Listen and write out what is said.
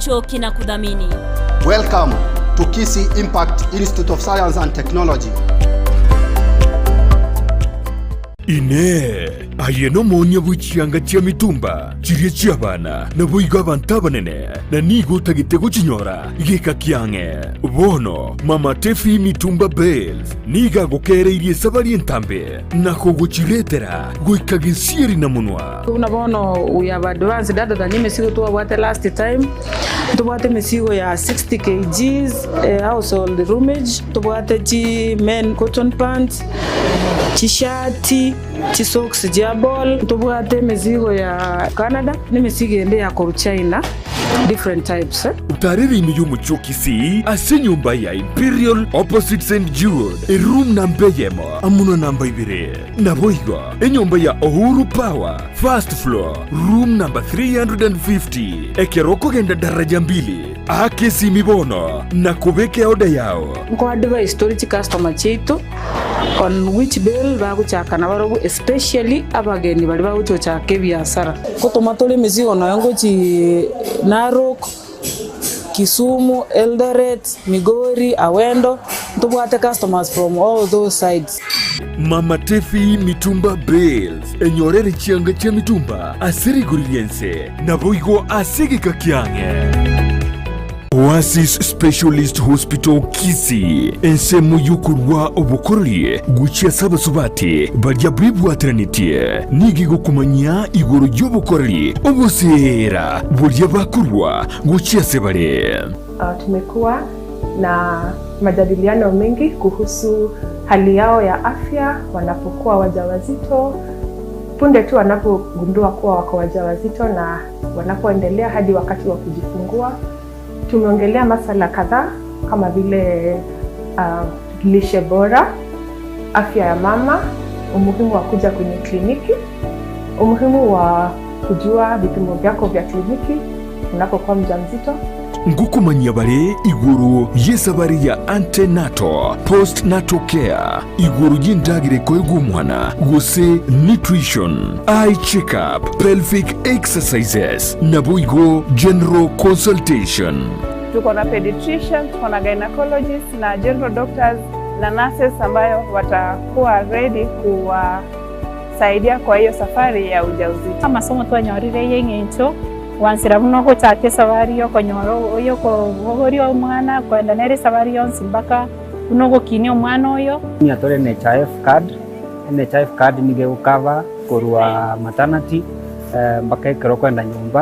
Chuo kinakudhamini. Welcome to Kisii Impact Institute of Science and Technology. Inee! Aye nomoonia bwe chianga chia mitumba chiria chi'abana, naboigo abanto abanene, na nigo otagete gochinyora geka kiang'e? Bono Mama Tefi Mitumba Bales nigo agokeereirie esabari entambe na kogochiretera goika gesieri na monwa. Buna bono we have advanced other than emesigo twabwate last time, ntobwate emesigo ya 60 kgs household roomage, ntobwate chi men cotton pants, chishati, chisocks chia ball, ntobwate emesigo ya Canada na emesigo ende ya korwa China different types. Otarere ime y'omochie o Kisii ase enyomba ya Imperial opposite St Jude, eroom namba eyemo amo na namba ibere. Naboigo enyomba ya Uhuru Power, first floor, room number 350. Ekero okogenda daraja mbili, aka esimi bono na kobeka eoda yao. Nko advise tore chicustomer chiaito on which bale bagochaka nabarobwo especially abageni baria bagochi gochaka ebiasara. Ngotoma tore emesigo nonya ngochi Narok, Kisumu, Eldoret, Migori, Awendo, ntobwate customers from all those sides. Mama Tefi Mitumba Bales, enyorere chianga chia mitumba ase rigori ri'ense, naboigo ase egeka kiang'e. Oasis Specialist Hospital Kisii, ensemo y'okorua obokoreri gochia ase abasubati baria bebwateranetie, nigo egokomanyia igoro y'obokoreri oboseera boria bakorua gochia ase bare. Tumekuwa na majadiliano mengi kuhusu hali yao ya afya wanapokuwa wajawazito, punde tu wanapogundua kuwa wako wajawazito na wanapoendelea hadi wakati wa kujifungua. Tumeongelea masala kadhaa kama vile lishe bora, afya ya mama, umuhimu wa kuja kwenye kliniki, umuhimu wa kujua vipimo vyako vya kliniki unapokuwa mjamzito. Ngokomanyia bare igoro y'esabari ya antenatal, postnatal care, igoro y'endagera ekoegwa omwana, gose nutrition, eye check-up, pelvic exercises, naboigo general consultation. Tuko na pediatrician, tuko na gynecologist na general doctors na nurses ambayo watakuwa ready kuwasaidia kwa hiyo safari ya ujauzito. Amasomo twanyorire y'eng'encho gwansera buna ogochaka esabari y'okonyora y'okobogoria omwana koenda nere esabari yonsi mpaka buna ogokinia omwana oyo. Nigo tore NHIF card, NHIF card nigo egocover korwa maternity mpaka ekero okoenda nyomba.